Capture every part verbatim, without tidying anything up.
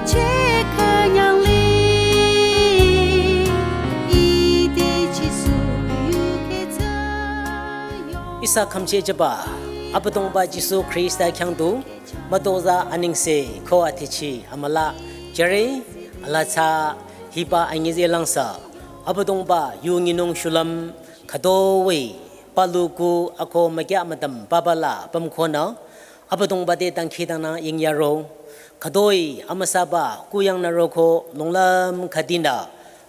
Chekanyangli ite Jisu yuketsa yo. Ihsa khümchehjüba Abüdongba Jisu Khrista khyang du mütozah anengse ko atichi amüla jüre. Alaa tsü hiba anyize langsa Abüdongba yu nyinung shulüm khütoi palu ku ako mükyah müdüm papa la pümkonü Abüdongba te dangkhidangnang yingyaro. Khütoi amüsaba kuyangnü roko longlüm khüdinü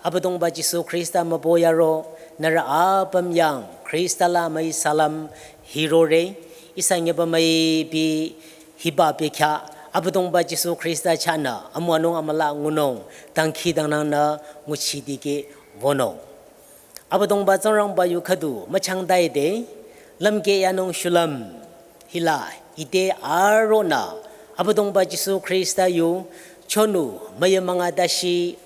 Abüdongba Jisu Khrista mübü yaro. Nührü apüm yang Khrista la müi salam hirore. Ihsa nyeba müipi hiba bekhyah Abüdongba Jisu Khrista chahnü amüwanung amüla ngunung dangkhidangnangnü nguchi dikeh wünung. Abüdongba Tsingrangba yu khüdu müchangtaide lümkeh yanung shulüm hila ite aronü Abüdongba Jisu Khrista yu chonu müyamünga tashi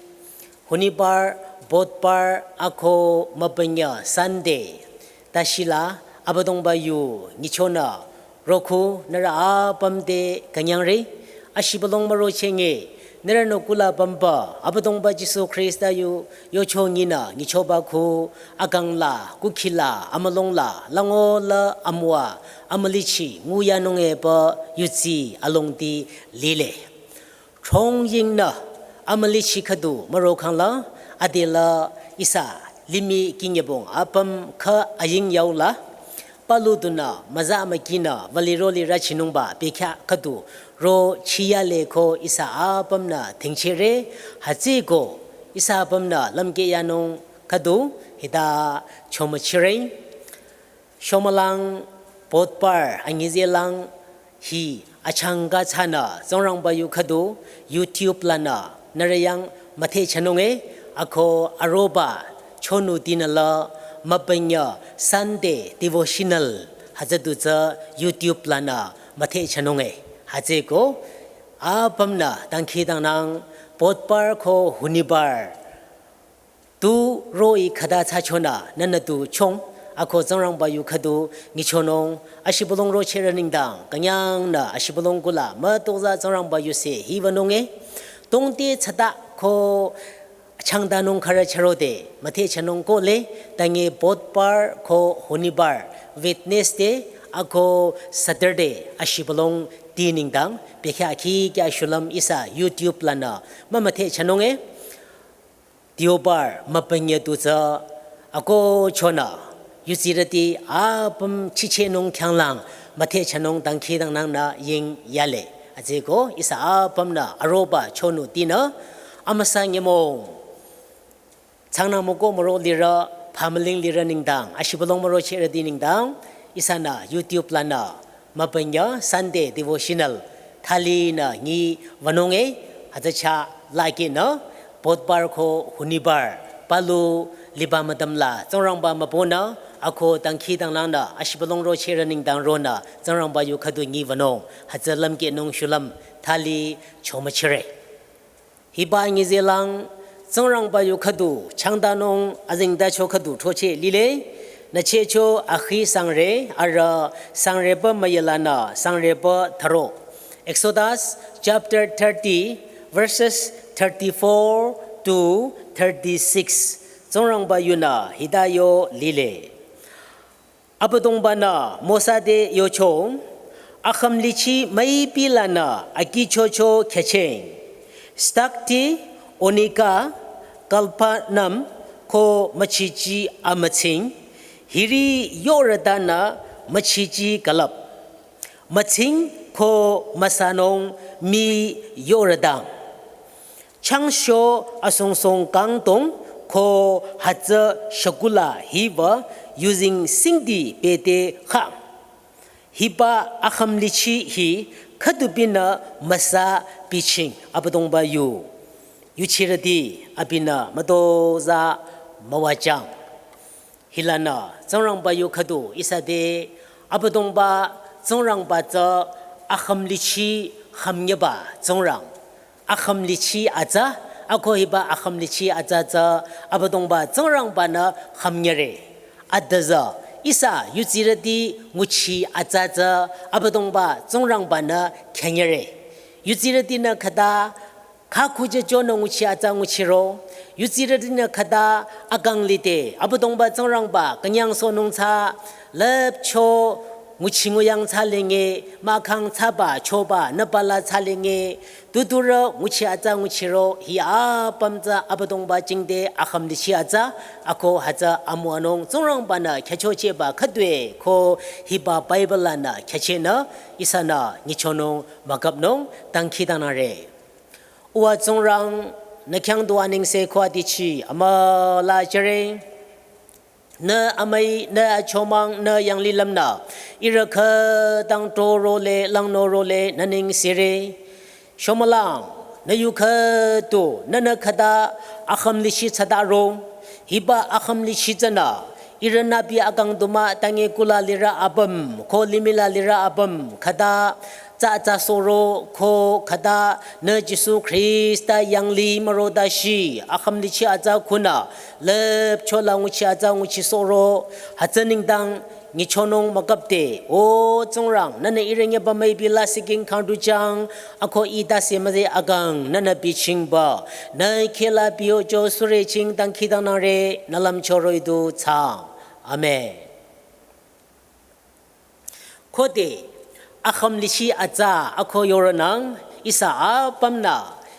Honibar, Budbar ako mübünyü Sunday tashi la Abüdongba yu nyichonü roko nührü apüm te künyangre. Ashibülung mürochenge nührünü kula pümba Abüdongba Jisu Khrista yu yocho nyinü nyichoba ku akang la kukhi la amülung la lango la amüwa amülichi nguyanung epü yudsi alongdi lile. Chongyingnü amülichi khüdu mürokhang la adela ihsa limih kinyebong apüm kha aying yau la palu dunü müza mükinü vali roli rachinungba bekhyah khüdu rochiyale ko ihsa apümnü dhingchehre. Hütsüko ihsa apümnü lümkeh yanung khüdu hita chomüchire. Shomülang Budbar anyize lang hi achangka tsünü Tsingrangba yu khüdu YouTube lanü nührü yang müthehchanunge ako aroba chonutinü la mübünyü Sunday devotional hütsüdu tsü YouTube lanü müthehchanunge. Hütsüko apümnü dangkhidangnang Budbar ko Honibar tu roh-i khüta thsachonü nühnü tu chong ako Tsingrangba yu khüdu nyichonung ashibülung rochehrü nengdang künyangnü ashibülung kula mütozah Tsingrangba yuse hiwünunge. Tongte tsata ko changtanung khürü chürode müthehchanung kohle tange Budbar ko Honibar Wednesday ako Saturday ashibülung ti nengdang bekhyah khikya shulüm ihsa YouTube lanü mümüthehchanunge. Deobar mübünyü tu tsü ako chonü yudsirüti apüm chichehnung khyanglang müthehchanung dangkhidangnangnü yingyale. Hütsüko ihsa apümnü aroba chonutinü amüsa nyümong tsangnang müko müro lirü, phamüling lirü nengdang ashibülung mürochehrüti nengdang ihsanü YouTube lanü mübünyü Sunday devotional thalinü nyiwünunge. Hütsü chah lakehnü Budbar ko Honibar palu liba müdüm la Tsingrangba mübünü ako dangkhidangnangnü ashibülung rochehrü nengdang ronü Tsingrangba yu khüdu nyiwünung. Hütsü lümkehnung shulüm thali chomüchire. Hiba nyize lang Tsingrangba yu khüdu changtanung azengtacho khüdu throcheh lile. Nüchehcho akhi sangre arüh sangrepü müyalanü sangrepü thüro. Exodus chapter thirty, verses thirty-four to thirty-six. Tsingrangba yunü hita yo lile. Abüdongbanü Mosa te yocho, akhümlichi müipi lanü akichocho khyücheng. Stakti, onika, kalpanam ko müchichi amütsing, hiri yorütanü müchichi külüp. Mütsing ko müsanung mii yorütang. Changsho asong song kangdong ko hütsü shakula hiba yuzeng singdi bete khang. Hiba akhümlichi hi khüdubinü müsa biching Abüdongba yu. Yuchirüti abinü mütozah müwajang. Hilanü Tsingrangba yu khüdu ihsa te Abüdongba Tsingrangba tsü akhümlichi khümnyeba Tsingrang. Akhümlichi atsa, ako hiba akhümlichi atsa tsü Abüdongba Tsingrangbanü khümnyere. Adüzü ihsa yudsirüti nguchi atsa tsü Abüdongba Tsingrangbanü khyünyere. Yudsirütinü khüta Kha khujüchonü nguchi atsa nguchiro, yutsirütinü khüta akang lide, Abüdongba Tsingrangba künyangsohnung tsü, lüpcho nguchi nguyang tsü lenge, mahkhang tsüba, choba, nüpala tsü lenge, tuturü nguchi atsa nguchiro, hi apüm tsü Abüdongba jingte akhümlichi atsa, ako hütsü amüwanung Tsingrangbanü khyüchochehba khüdue, ko hiba Bible lanü khyüchehnü, ihsanü nyichonung mükapnung dangkhidangnangre. Uwa Tsingrang, nü khyang du anengse ko adichi amüla jüre. Nü amüi, nü achomang, nü yanglilümnü, ihrü khütang torole, langnorole, nü nengsere. Shomülang, nü yu khüdu, nünü khüta akhümlichi thsadaro. Hiba akhümlichi tsünü, ihrünü abi akang du mah tange kula lirü apüm, ko limihla lirü apüm, khüta tsü atsa sohro, ko khüta nü Jisu Khrista yangli müro dashi, akhümlichi atsa khunü, lüpchola nguchi atsa nguchi sohro, hütsü nengdang nyichonung mükapde, O Tsingrang, nünü ihrü nyeba müipi lasih king khang dujang, ako ih tase müze akang, nünü bichingba, nü khehla biyocho süreching dangkhidangnangre, nü lümcho roh-i du thsaang. Amen. Khode, akhümlichi atsa ako yorünang, ihsa apümnü,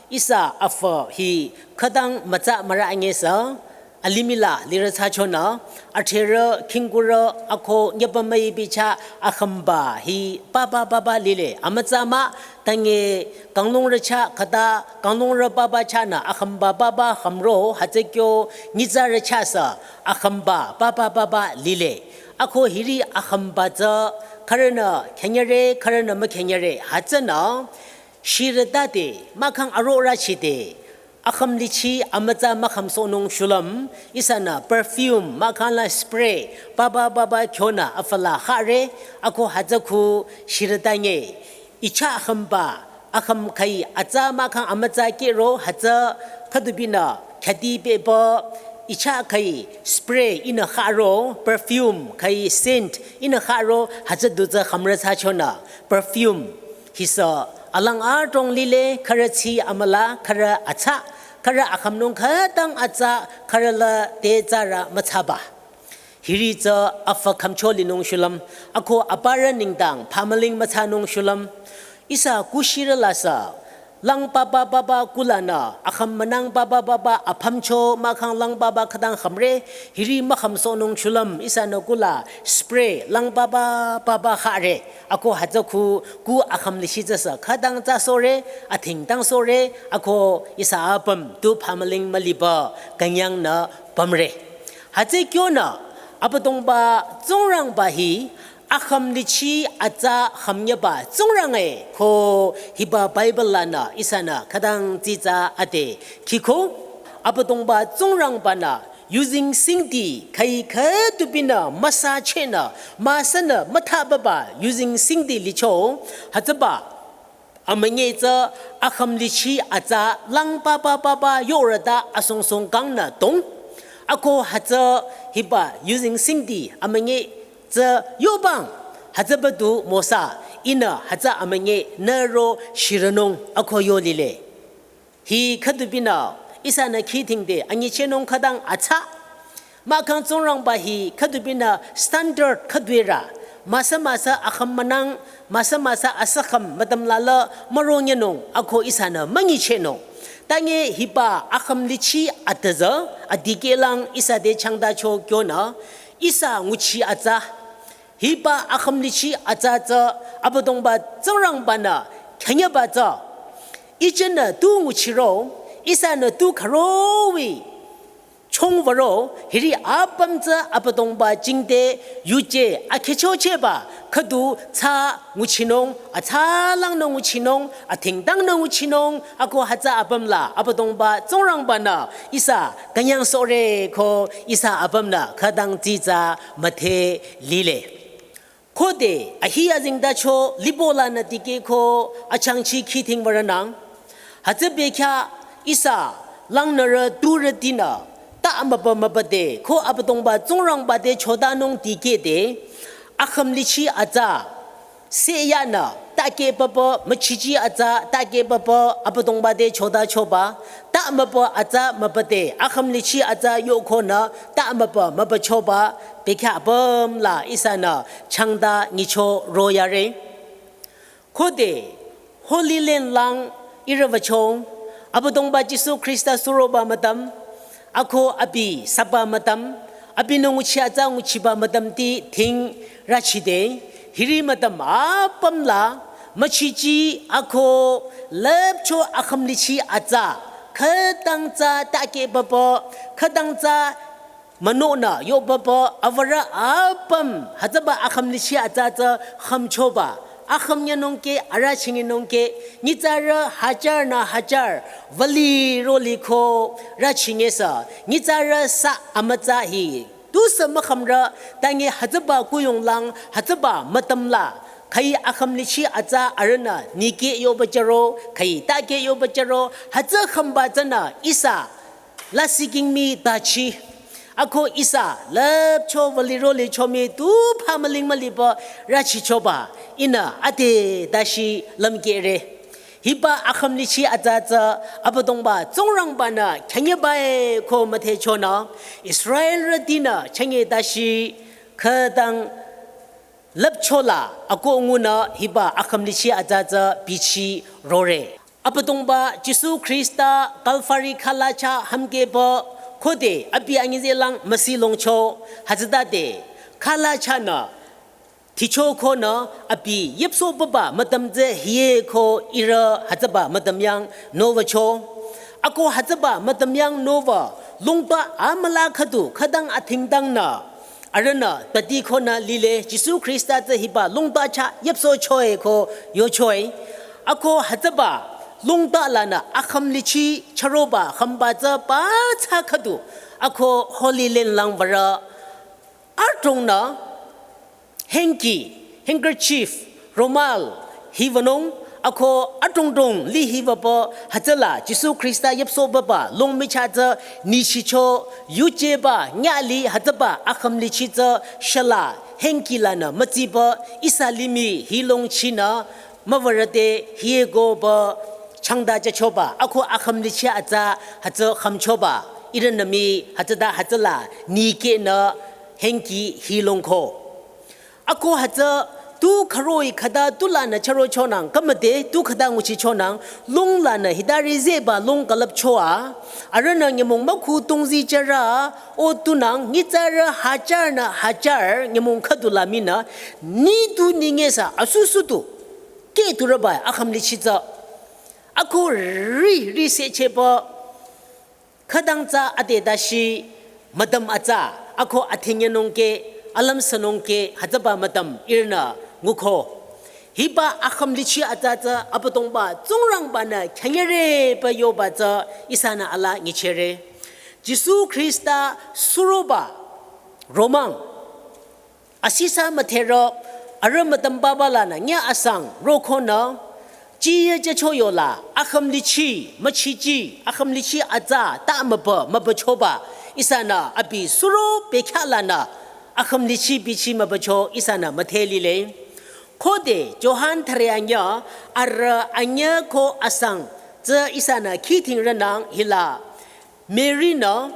ihsa afü hi khütang mütsa mürü anyesü, alimihla lirü thsachonü, adhrerü, khingkurü, ako nyeba müipi chah akhümba hi papa papa lile, amütsa mah, tange kanglungrü chah khüta, kanglungrü papa chahnü akhümba papa khümro, hütsü kyo nyitsarü chahsü akhümba papa papa lile. Ako hiri akhümba tsü khürünü khyünyüre, khürünü mükhyünyüre, hütsünü shirütade mahkhang arorüchide, akhümlichi amütsa mükhümsohnung shulüm, ihsanü perfume, mahkhangla spray, papa papa kyonü afüla khare, ako hütsü khu shirütange. Icha akhümba, akhüm khüi atsa mahkhang amütsa kehro hütsü khüdubinü khyüdi pehba, icha khüi spray ihnü kharo, perfume khüi scent ihnü kharo, hütsü du tsü khümrü thsachonü, perfume hisü alang adrong lile, khürü tsi amüla, khürü atsa, khürü akhümnung khütang atsa, khürü la te tsarü müthsaba. Hiri tsü afü khümcho linung shulüm, ako aparü nengdang phamüling müthsanung shulüm. Ihsa kushirü lasü, lang papa papa kulanü, akhüm münang papa papa aphümcho mahkhang lang papa khütang khümre, hiri mükhümsohnung shulüm, ihsanü kula spray lang papa papa khare, ako hütsü khu ku akhümlichi tsüsü khütang tsü sohre, athingtang sohre, ako ihsa apüm tu phamüling müliba künyangnü pümre. Hütsü kyonü, Abüdongba Tsingrangba hi, akhümlichi atsa khümnyüba Tsingrang e, ko hiba Bible lanü ihsanü khütang tsitsa ade khiko, Abüdongba Tsingrangbanü yuzeng singdi khüi khüdubinü müsachehnü, müsanü müthababa yuzeng singdi licho, hütsüba amünyi tsü akhümlichi atsa lang papa papa yorüta asong song kangnü dong. Ako hütsü hiba yuzeng singdi amünyi tsü yobang, hütsüba du Mosa ihnü hütsü amünyi nüro shirünung ako yo lile. Hi khüdubinü ihsanü khidhingde anyichehnung khütang atsa. Mahkhang Tsingrangba hi khüdubinü standard khüdurü, müsa müsa akhüm münang, müsa müsa asükhüm mütüm lala müronyenung ako ihsanü münyichehnung. Tange hiba akhümlichi atsa tsü, adikehlang ihsa te changtacho kyonü, ihsa nguchi atsa. Hiba akhümlichi atsa tsü Abüdongba Tsingrangbanü khyünyüba tsü. Ijenü tu nguchiro, ihsanü tu kharo wi chongwaro, hiri apüm tsü Abüdongba jingte yuje akhehchochehba khüdu tsü nguchinung, atsa langnü nguchinung, athingtangnü nguchinung, ako hütsü apümla Abüdongba Tsingrangbanü ihsa künyang sohre ko ihsa apümnü khütang tsitsa müdhe lile. Khode ahi azengtacho lipolanü dikeh ko achangchi khidhingbarünang. Hütsü bekhyah ihsa langnürü turütinü ta mübü mübüde ko Abüdongba Tsingrangba te chotanung dikehde akhümlichi atsa seyanü ta Ake papa, müchichi atsa, ta ke papa, Abüdongba te choda choba, ta müpa atsa müpate, akhümlichi atsa yokonü, ta müpa müpachoba, bekya apüm la ihsanü, changda nyicho royare. Khode, Holy Land lang irüvacho, Abüdongba Jisu Krista suroba mütam, ako abi saba mütam, abinü nguchi atsa nguchiba mütam ti thing rachide, hiri mütam apüm la, müchichi ako lüpcho akhümlichi atsa, khütang tsa ta ke papa, khütang tsa münonü yo papa, avara apüm, hütsüba akhümlichi atsa tsa khümchoba, akhümnyanungke, arachinginungke, nyitsarü hajar nü hajar, vali roli ko rachingesü, nyitsarü sa amütsa hi. Tusü mükhümrü, tangi hütsüba kuyong lang, hütsüba mütam la, khai akhümlichi atsa arühnü, nike yobacharo, khai take yobacharo, hütsü khümba tsünü, ihsa, lasih king mi tachi. Ako ihsa, lüpcho vali roli chomi tu pha müling müliba, rachichoba, ihnü, ate tashi lümkere. Hiba akhümlichi atsa tsa, Abüdongba Tsingrangbanü, chanye bae ko müthechonü, Israelrütinü, chanye tashi, khütang lüpcho la, ako ngunü, hiba akhümlichi atsa tsa, bichi rore. Abüdongba Jisu Krista Kalvari khalacha hümkeba, khode, abi angize lang müsi longcho, hütsütade, khalachanü, ticho konü, abi yipso baba mütam tse hiye ko irü hütsüba mütam yang novacho. Ako hütsüba mütam yang nova, lungba amüla khüdu, khütang athingtangnü, arühnü, tati konü lile, Jisu Krista tse hiba lungba cha yipso choe ko yochoe. Ako hütsüba, lungba lanü, akhümlichi charoba, khümba tsa pa tsa khüdu, ako Holy Land lang vara, adrongnü, hanky, handkerchief, romal, hivanung, ako adrongdrong li hivapa, hütsüla, Jisu Krista yipso baba, longmicha tsa, nichicho, yujeba, nyali, hütsüba, akhümlichi tsa, shala, hanky lanü, mütsiba, ihsa limih, hilongchinü, müvarüte, hiyekoba, changda chachoba, ako akhümlichi atsa, hütsü khümchoba, ihrünü mi, hütsüta, hütsüla, nike nü, hanky, hilongko. Ako hütsü, tu kharoi khüta, tu lanü charo chonang, khamüde, tu khüta nguchi chonang, lung lanü, hita rizeba, lung külüpchoa, arühnü nyümong mükhu tongzi chara, o tunang, nyitsarü hajar nü hajar, nyümong khüdu la minü, ni tu ningesü, asusu tu, ke tu rübai, akhümlichi tsa. Ako ri, ri se cheba, khütang tsa ate tashi, mütam atsa, ako athinyanungke, alümsünungke, hütsüba mütam, ihrünü, nguko. Hiba akhümlichi atsa tsa, Abüdongba, Tsingrangbanü, chanyereba yoba tsa, ihsanü ala ngichere. Jisu Krista, suroba, romang. Asisa müthero, arüh mütamba balanü, nya asang, rokonü, chiye checho yola, akhümlichi, müchichi, akhümlichi atsa, ta müpa, müpachoba, ihsanü, abi suro, bekya lanü, akhümlichi, bichi, müpacho, ihsanü, müthelile. Khode, Johan thare anya, arüh anya ko asang, tsa ihsanü, khiting renang, hila. Mary nü,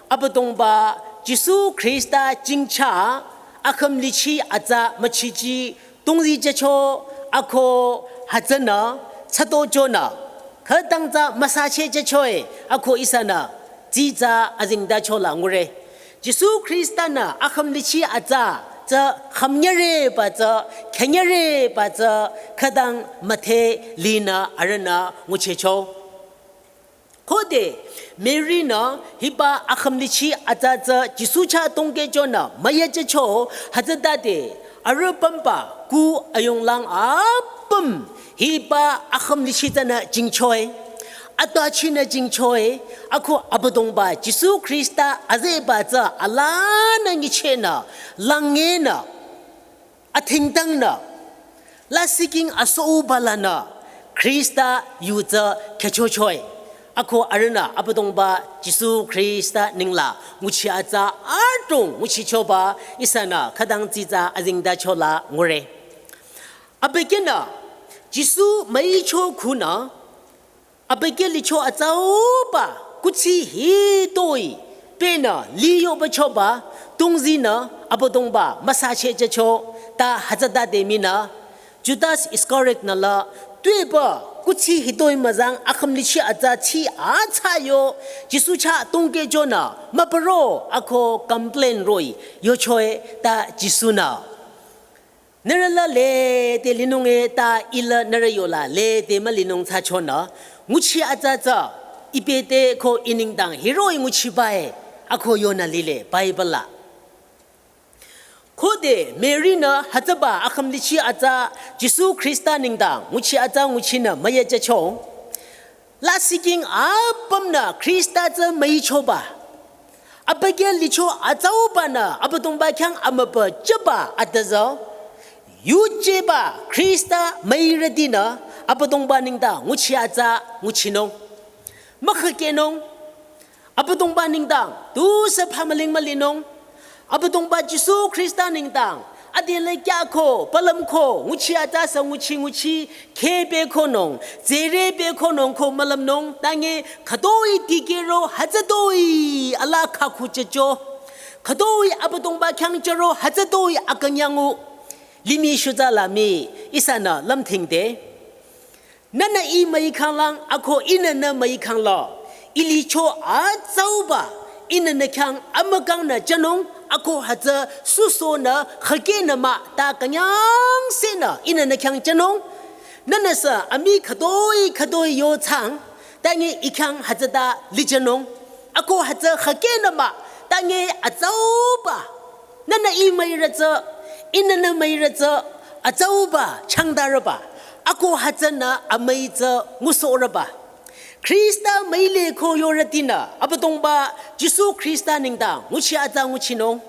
Abüdongba, Jisu Krista, jingcha, akhümlichi, atsa, müchichi, tongzi checho, ako, hütsünü, tsato chonü, khütang tsa, müsache chechoe, ako ihsanü, tsitsa, azingda chola ngure. Jisu Krista nü, akhümlichi, atsa, tsa, khümnyereba tsa, chanyereba tsa, khütang, müthe, linü, arühnü, nguchecho. Khode, Mary nü, hiba akhümlichi atsa tsa Jisu cha tongke chonü, müya checho, hütsütade, arüh pümba, ku ayonglang apüm, hiba akhümlichi tsanü jingchoe, atachinü jingchoe, ako Abüdongba, Jisu Krista, azeba tsa, alanü ngichenü, langenü, athingtangnü, lasih king aso balanü, Krista yu tsa khechochoe. Ako arühnü Abüdongba Jisu Krista ningla, nguchi atsa adrong nguchichoba, ihsanü khütang tsitsa azingda chola ngure. Abükyünü, Jisu müicho khunü, abükyü licho atsauba kuthsi hitoi, penü liyoba choba, tungzinü Abüdongba müsachehjücho, ta hütsütade minü, Judas Iskariot nü la, tuepü kuthsi hitoi müzang akhümlichi atsa thsi atsayo, Jisu chah tongkehchonü, müpüro ako complain roh-i, yochoe ta Jisu-nü. Nührü la lede linung e ta ih la nührü yola lede mülinung thsachonü, nguchi atsa tsü, ipete ko i nengdang hiroh-i nguchibae, ako yonü lile Bible la. Khode Mary-nü hütsüba akhümlichi atsa Jisu Khrista nengdang nguchi atsa nguchinü müyejücho. Lasihking apümnü Khrista tsü müichoba. Abükyü licho atsaubanü Abüdongba khyang amübü jüba atüzü. Yujeba Khrista müirütinü Abüdongba nengdang nguchi atsa nguchinung. Mükhakehnung. Abüdongba nengdang, tusü phamüling mülinung. Abüdongba Jisu Khrista nengdang, adela kyako, palümko, nguchi atsa sü nguchi nguchi, kheh bekonung, tsere bekonung ko mülümnung, tange khütoi dikehro hütsütoi ala khakhu jücho. Khütoi Abüdongba khyang jüro hütsütoi akünyangngu. Limih shutsa la mii, ihsanü lümthingde. Nühnü ih müikhanglang, ako ihnü nü müikhangla. I licho atsauba, ihnü nü khyang amükangnü jünung, ako hütsü süsohnü khakehnü mah ta künyangsehnü ihnü nü khyang jünung. Nühnüsü amii khütoi khütoi yochang, tange i khyang hütsüta lijünung. Ako hütsü khakehnü mah, tange atsauba. Nühnü ih müirü tsü, ihnü nü müirü tsü, atsauba, changdarüba. Ako hütsünü amüi tsü ngusohrüba. Khrista müile ko yorütinü, Abüdongba Jisu Khrista nengdang, nguchi atsa nguchinung.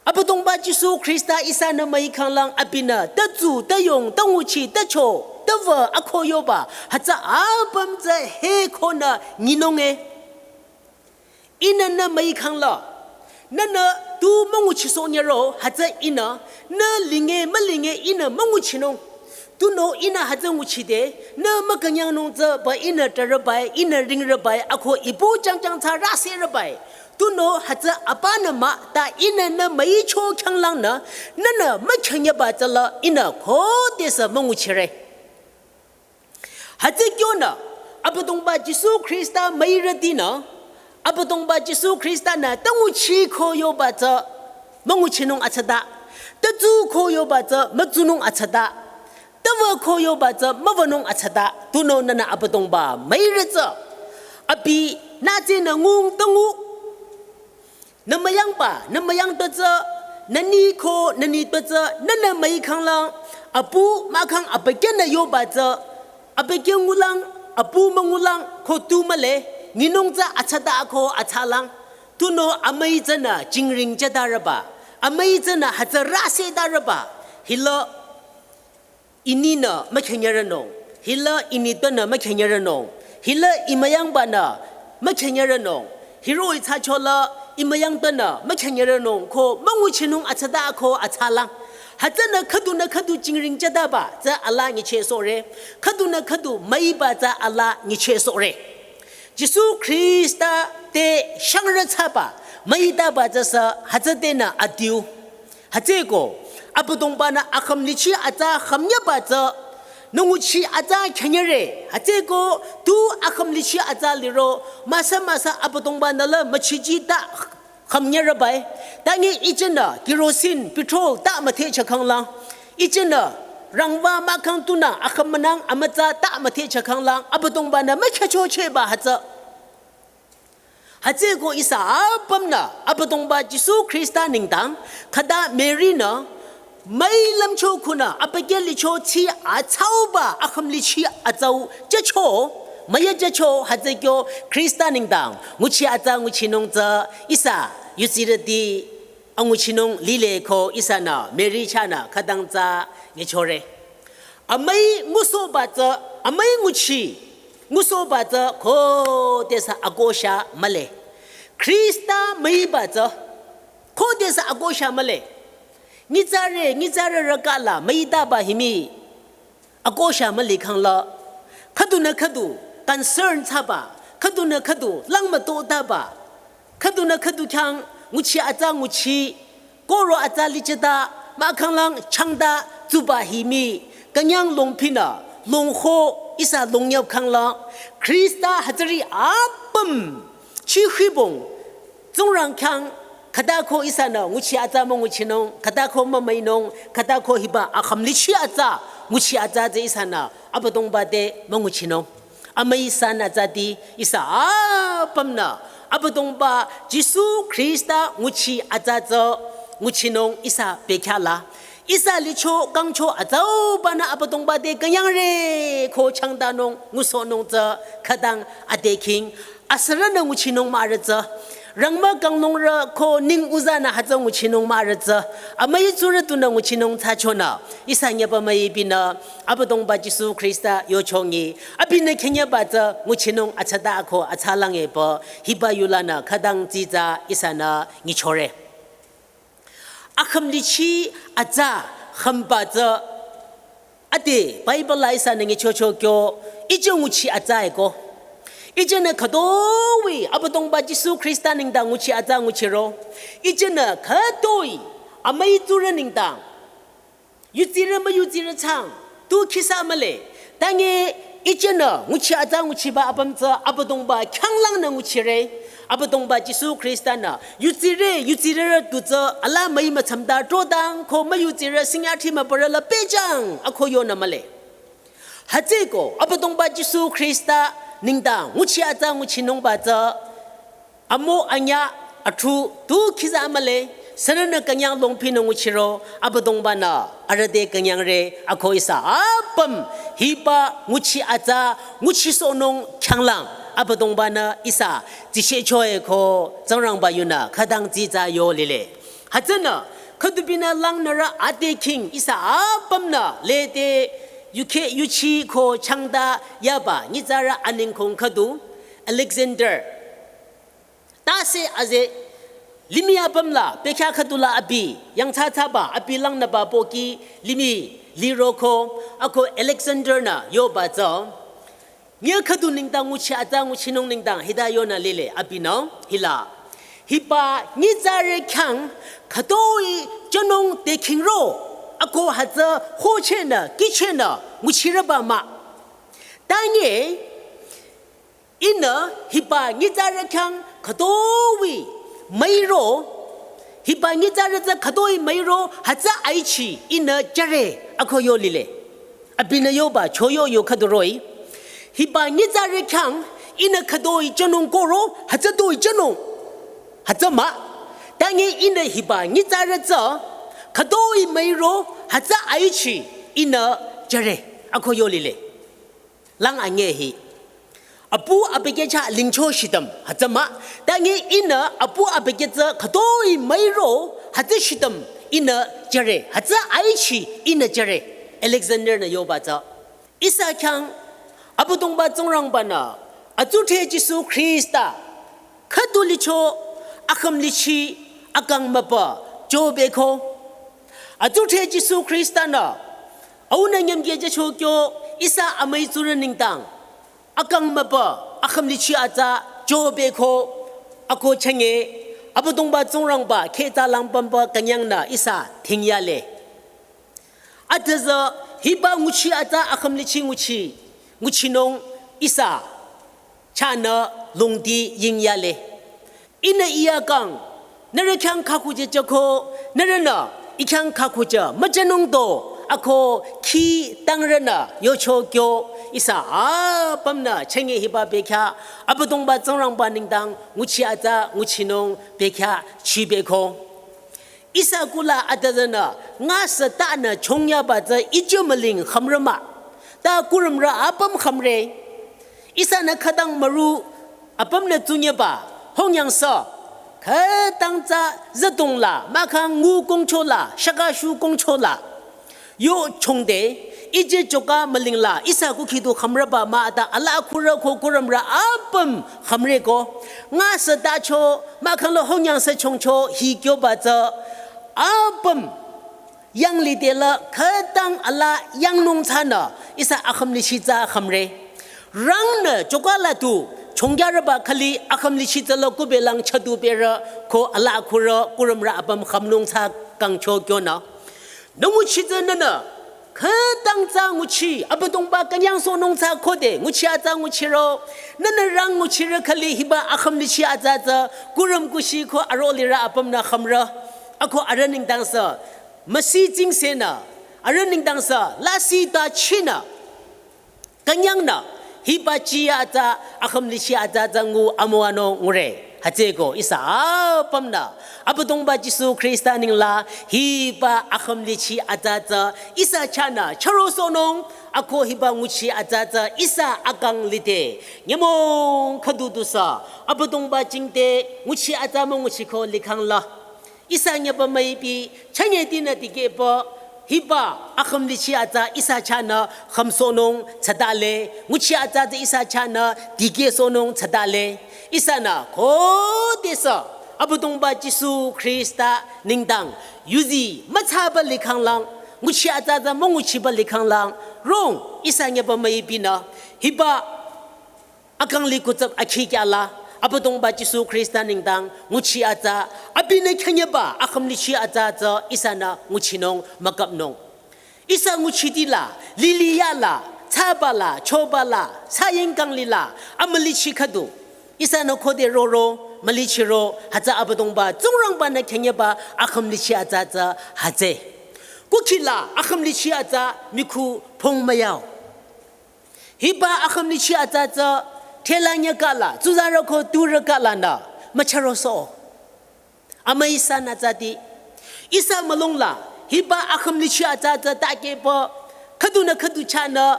Abüdongba Jisu Khrista ihsanü müikhanglang abinü, tütsu, tüyong, tünguchi, tücho, tüvü, ako yoba, hütsü apüm tsü he konü nyinung e. Ihnü nü müikhangla, nühnü tu münguchisohnyüro, hütsü ihnü, nü linge mülinge ihnü münguchinung. Tunüo ihnü hütsü nguchide, nü mükünyangnung tsü ba ihnü trarübai, ihnü ringrübai, ako ibu jangjang tsü raserübai. Tunüo hütsü apanü mah ta ihnü nü müicho khyanglangnü, nühnü mükünyaba tsüla ihnü khodesü münguchire. Hütsü kyonü, Abüdongba Jisu Khrista müirütinü, Abüdongba Jisu Khristanü tünguchi ko yoba tsü münguchinung atsata, tütsu ko yoba tsü mütsunung atsata, tüvü ko yoba tsü müvünung atsata, tunüo nühnü Abüdongba müirü tsü, abi nü tsünü ngung tüngu. Nü müyangba, nü müyangtpü tsü, nü ni ko nü nitpü tsü, nühnü müikhanglang, apu mahkhang abükyünü yoba tsü, abükyü ngulang, apu müngulang, ko tu mühle, nyinung tsü atsata ko atsalang, tunüo amüi tsünü jingring jüdarüba, amüi tsünü hütsü rasedarüba, hila ininü mükünyüronung, hila initpünü mükünyüronung, hila i müyangbanü mükünyüronung, hiroh-i thsachola i müyangtpünü mükünyüronung ko münguchinung atsata ko atsalang. Hütsünü khüdunü khüdu jingring jüdaba tsü ala nyichehsohre, khüdunü khüdu müiba tsü ala nyichehsohre. Jisu Khrista te shangrü thsaba, müitaba tsüsü hütsütenü adiu. Hütsüeko, Abüdongbanü akhümlichi atsa khümnyüba tsü, nü nguchi atsa künyüre. Hütsüeko, tu akhümlichi atsa liro, müsa müsa Abüdongbanü la müchiji ta khümnyürübai. Tangi ijenü, kerosene, petrol ta müthehchah khanglang. Ijenü, rangwa mahkhang tunü, akhümnang amütsa ta müthehchah khanglang, Abüdongbanü mükyachochehba hütsü. Hütsüeko ihsa apümnü Abüdongba Jisu Khrista nengdang, khüta Mary-nü, müi lümcho khunü abükyü licho thsi atsauba akhümlichi atsau jücho, müyejücho hütsü kyo Khrista nengdang, nguchi atsa nguchinung tsü ihsa, yusirüti, anguchinung lile ko ihsanü, Mary chahnü khütang tsü nyechore. Amüi ngusohba tsü, amüi nguchi ngusohba tsü khodesü akosha mühle. Khrista müiba tsü khodesü akosha mühle. Nyitsarü, nyitsarü rükala müitaba himi. Akosha mülikhangla, khüdunü khüdu concern thsaba, khüdunü khüdu langmütotaba, khüdunü khüdu khyang nguchi atsa nguchi, koro atsa lichita, mahkhanglang changta tsuba himi, künyang longphinü, longho ihsa longyap khangla, Khrista hütsüri apüm, chihibong, Tsingrang khyang, khütako ihsanü nguchi atsa münguchinung, khütako mümüinung, khütako hiba akhümlichi atsa, nguchi atsa tsü ihsanü, Abüdongba te münguchinung. Amüi san atsati ihsa apümnü, Abüdongba Jisu Khrista nguchi atsa tsü nguchinung ihsa bekhyah la. Ihsa licho kangcho atsaubanü Abüdongba te künyangre ko changtanung ngusohnung tsü khütang adekhing. Asürünü nguchinung mah arüh tsü. Rangmü kanglungrü ko ning uzanü hütsü nguchinung mah arüh tsü. Amüi tsurü tunü nguchinung thsachonü. Ihsa nyüba müibinü Abüdongba Jisu Khrista yochongi. Abinü künyangba tsü nguchinung atsata ko atsalang epü. Hiba yulanü khütang tsitsa ihsanü nyichore. Akhümlichi atsa khümba tsü ade Bible la ihsanü nyichocho kyo, ihsa nguchi atsa eko. Ihsanü khütoi Abüdongba Jisu Khrista nengdang nguchi atsa nguchiro. Ihsanü khütoi amüi tsurü nengdang. Yutsirü müyutsirü chang, tu khisa mühle. Tangi ihsanü nguchi atsa nguchiba apüm tsü Abüdongba khyanglangnü nguchire. Abüdongba Jisu Khrista nü yutsirü yutsirü tu tsü ala müi mütsamta trodang ko müyutsirü singyathi mübürü la pehjang ako yonü mühle. Hütsüko Abüdongba Jisu Khrista nengdang nguchi atsa nguchinungba tsü amo anyüh athu tu khisa mühle, sürünü künyang longphinü nguchiro, Abüdongbanü arüh te künyangre, ako ihsa apüm hiba nguchi atsa nguchisohnung khyanglang, Abüdongbanü ihsa tsishehcho eko Tsingrangba yunü khütang tsitsa yo lile. Hütsünü khüdubinü langnürü adekhing ihsa apümnü lede yukheh yuchi ko changta yaba nyitsarü aningkong khüdu Alexander. Tase aze limih apüm la bekhyah khüdula abi, yangthsathsaba abi langnüba pohki limih liroko, ako Alexander nü yoba tsü. Nyüh khüdu nengdang nguchi atsa nguchinung nengdang hita yonü lile abinü hila. Hiba nyitsarü khyang khütoi jünung dekhingro, ako hütsü hochehnü kichehnü nguchireba mah. Tangi ihnü hiba nyitsarü khyang khütoi müiro, hiba nyitsarü tsü khütoi müiro, hütsü aichi ihnü jüre ako yo lile. Abinü yoba choyo yo khüdu roh-i. Hiba nyitsarü khyang ihnü khütoi jünung koro, hütsü toi jünung. Hütsü mah. Tangi ihnü hiba nyitsarü tsü khütoi müiro, hütsü aichi ihnü jüre ako yo lile. Lang anyüh hi. Apu abükyü chah lingcho shitam hütsü mah. Tangi ihnü apu abükyü tsü khütoi müiro hütsü shitam ihnü jüre. Hütsü aichi ihnü jüre. Alexander nü yoba tsü. Ihsa khyang Abüdongba Tsingrangbanü atsudhre Jisu Khrista khüdu licho akhümlichi akang mübü jübeko. Atsudhre Jisu Khristanü aunü nyümkeh jücho kyo ihsa amüi tsurü nengdang akang mübü akhümlichi atsa jübeko ako chenge Abüdongba Tsingrangba kheh tsa langpümba künyangnü ihsa dhingyale. Atüzü hiba nguchi atsa akhümlichi nguchi, nguchinung ihsa chahnü longdi yingyale. Ihnü iyakang, nührü khyang khakhu jüjüko, nührünü ih khyang khakhu jü müjünung do, ako khi tangrünü yocho kyo, ihsa apümnü chenge hiba bekhyah, Abüdongba Tsingrangba nengdang nguchi atsa nguchinung bekhyah chibeko. Ihsa kula atüzünü ngasütanü chongyaba tsü ijü müling khümre mah. Ta kurümrü apüm khümre. Ihsanü khütang müru apümnü tsunyeba hongyangsa. Khütang tsü züdong la mahkhang ngu kongcho la, shaka shu kongcho la. Yo chongde, ijü choka müling la, ihsa kukhi du khümreba mah ta ala kurü ko kurümrü apüm khümre ko. Ngasütacho, mahkhang lo hongyangsa chongcho, hi kyoba tsü, apüm. Yanglide la khütang ala yangnung thsanü, Ihsa akhümlichi tsü khümre. Rangnü chokala tu chongkyarüba khali akhümlichi tsü lo kubelang chatu berü ko ala khurü kurümrü apüm khümnung tsü kangcho kyonü. Nü nguchi tsü nünü khütang tsü nguchi Abüdongba künyangsohnung tsü khode nguchi atsa nguchiro. Nünü rang nguchirü khali hiba akhümlichi atsa tsü kurüm kushi ko aro lirü apümnü khümrü. Ako arüh nengdang sü müsi tsingsenü, arüh nengdang sü lasih ta chinü, künyangnü, hiba chi atsa, akhümlichi atsa tsü ngu amüwanung ngure. Hütsüeko ihsa apümnü Abüdongba Jisu Khrista nengla hiba akhümlichi atsa tsü ihsa chahnü chürosohnung, ako hiba nguchi atsa tsü ihsa akang lide. Nyümong khüdu dusü Abüdongba jingte nguchi atsa münguchiko likhangla. Ihsa nyüba müipi chünye dinü dikehpü hiba akhümlichi atsa ihsa chahnü khümsohnung tsütale, nguchi atsa tsü ihsa chahnü dikehsohnung tsütale. Ihsanü khodesü Abüdongba Jisu Khrista nengdang yuzi mütsaba likhanglang, nguchi atsa tsü münguchiba likhanglang, rong ihsa nyüba müipinü hiba akang li kutsap akhi kyala, Abüdongba Jisu Khrista nengdang nguchi atsa, abinü khyanyeba akhümlichi atsa tsü ihsanü nguchinung mükapnung. Ihsa nguchitila, liliyala, tsabala, chobala, sayingkang lila, amülichi khüdu. Ihsanü khode roro, mülichiro, hütsü Abüdongba Tsingrangbanü khyanyeba akhümlichi atsa tsü hütsü. Kukhila akhümlichi atsa mikhu phong müyao. Hiba akhümlichi atsa tsü thela nyakala, tsuzarü ko turü kalanü müchürosoh. Amü ihsanü tsüti. Ihsa mülungla hiba akhümlichi atsa tsü takehpü khüdunü khüdu chahnü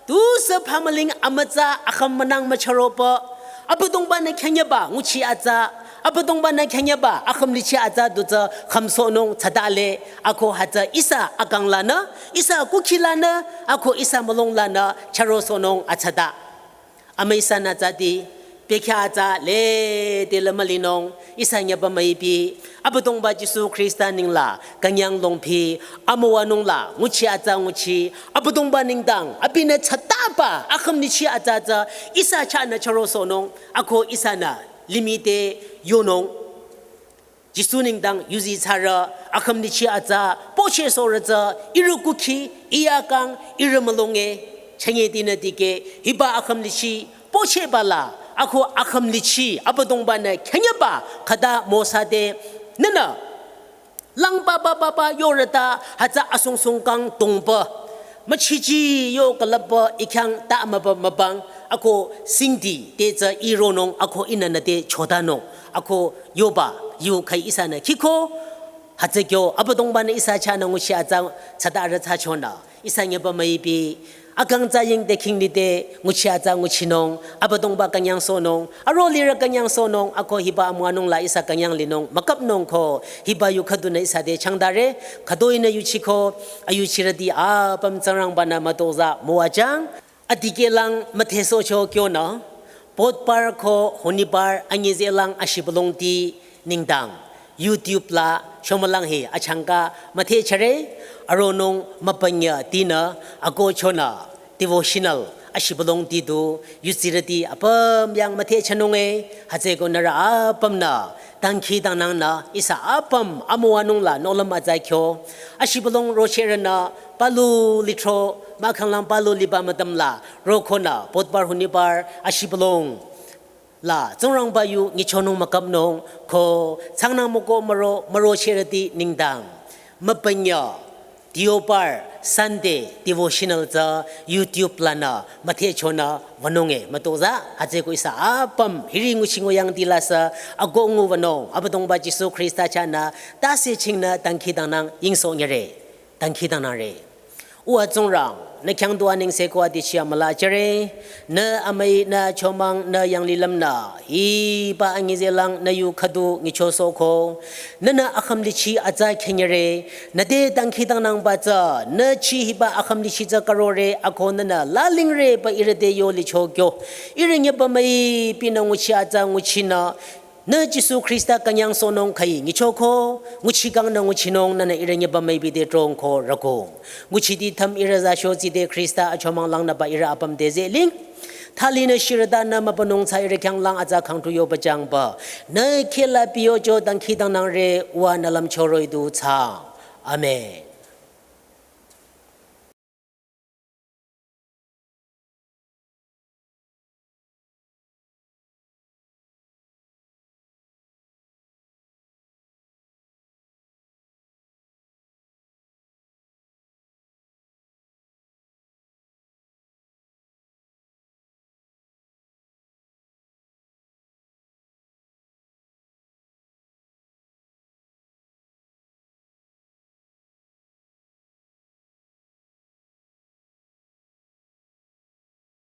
tusü phamüling amütsa akhüm münang müchüropü. Abüdongbanü khyanyeba nguchi atsa, Abüdongbanü khyanyeba akhümlichi atsa du tsü khümsohnung tsütale, ako hütsü ihsa akang lanü, ihsa kukhi lanü, ako ihsa mülung lanü chürosohnung atsata. Amü ihsanü tsüti, bekhyah atsa lede la mülinung, ihsa nyüba müipi, Abüdongba Jisu Khrista nengla künyang longpi, amüwanungla nguchi atsa nguchi, Abüdongba nengdang abinü tsütaba akhümlichi atsa tsü ihsa chahnü chürosohnung, ako ihsanü limih te yonung. Jisu nengdang yuzi tsarü akhümlichi atsa pochehsohrü tsü ihrü kukhi, iya kang, ihrü mülunge, chünye dinü dikeh, hiba akhümlichi pochehbala, ako akhümlichi Abüdongbanü khyanyeba khüta müsade, nünü langba ba ba ba yorüta hütsü asong song kang tongpü. Müchichi yo külüpba ikhyang ta müba mübang, ako singdi te tsü ironung, ako ihnünü te chotanung, ako yoba yu khai ihsanü khiko, hütsü kyo Abüdongbanü ihsa chahnü nguchi atsa tsütarü tsü chonü, ihsa nyüba müipi, akang tsü ying te khingdi te nguchi atsa nguchinung, Abüdongba künyangsohnung, aro lirü künyangsohnung, ako hiba amüwanungla ihsa künyang linung mükapnung ko, hiba yu khüdunü ihsa te changdare, khütoinü yuchiko, ayuchirüti apüm Tsingrangbanü mütozah müwajang, adikehlang müthehsohcho kyonü, Budhbar ko Shonibar anyüzehlang ashibülungti nengdang, YouTube la shomülang hi achangka müthehchare, aronung mübünyü dinü, ako chonü, devotional ashibülungti du, yudsirüti apüm yang müthehchanunge, hütsüeko nührü apümnü, dangkhidangnangnü, ihsa apüm amüwanungla nohlüm atsa kyo, ashibülung rochehrünü, palu lithro, mahkhanglang palu liba mütümla, rokonü, Budhbar Shonibar ashibülung la, Tsingrangba yu nyichonung mükapnung, ko, tsangnang müko müro, mürochehrüti nengdang, mübünyü, Deobar, Sunday, devotional tsü, YouTube lanü, müthehchonü, wünunge, mütozah, hütsüeko ihsa apüm, hiri nguchi nguyang dilasü, ago ngu wünung, Abüdongba Jisu Khrista chahnü, tase chingnü, dangkhidangnang, yingsoh nyere, dangkhidangnangre. Uwa Tsingrang, nü khyang du anengse ko adichi amüla jüre, nü amüi, nü chomang, nü yanglilümnü, hiba anyüzehlang, nü yu khüdu nyichosohko, nünü akhümlichi atsa khenyere, nü te dangkhidangnangba tsü, nü chi hiba akhümlichi tsü karore, ako nünü lalingre ba ihrü te yolicho kyo, ihrü nyüba müipinü nguchi atsa nguchinü, Nü Jisu Khrista künyangsohnung khüi nyichoko, nguchikangnü nguchinung nünü ihrü nyüba müipi te dhrongko rüko. Nguchiti thüm ihrü za shotsi te Khrista achomang langnüba ihrü apüm te zehling. Thalinü shirütanü mübünung tsü ihrü khyanglang atsa khangtu yoba jangba. Nü khehla piyocho dangkhidangnangre wa nü lümchoroh-i du tsü. Amen.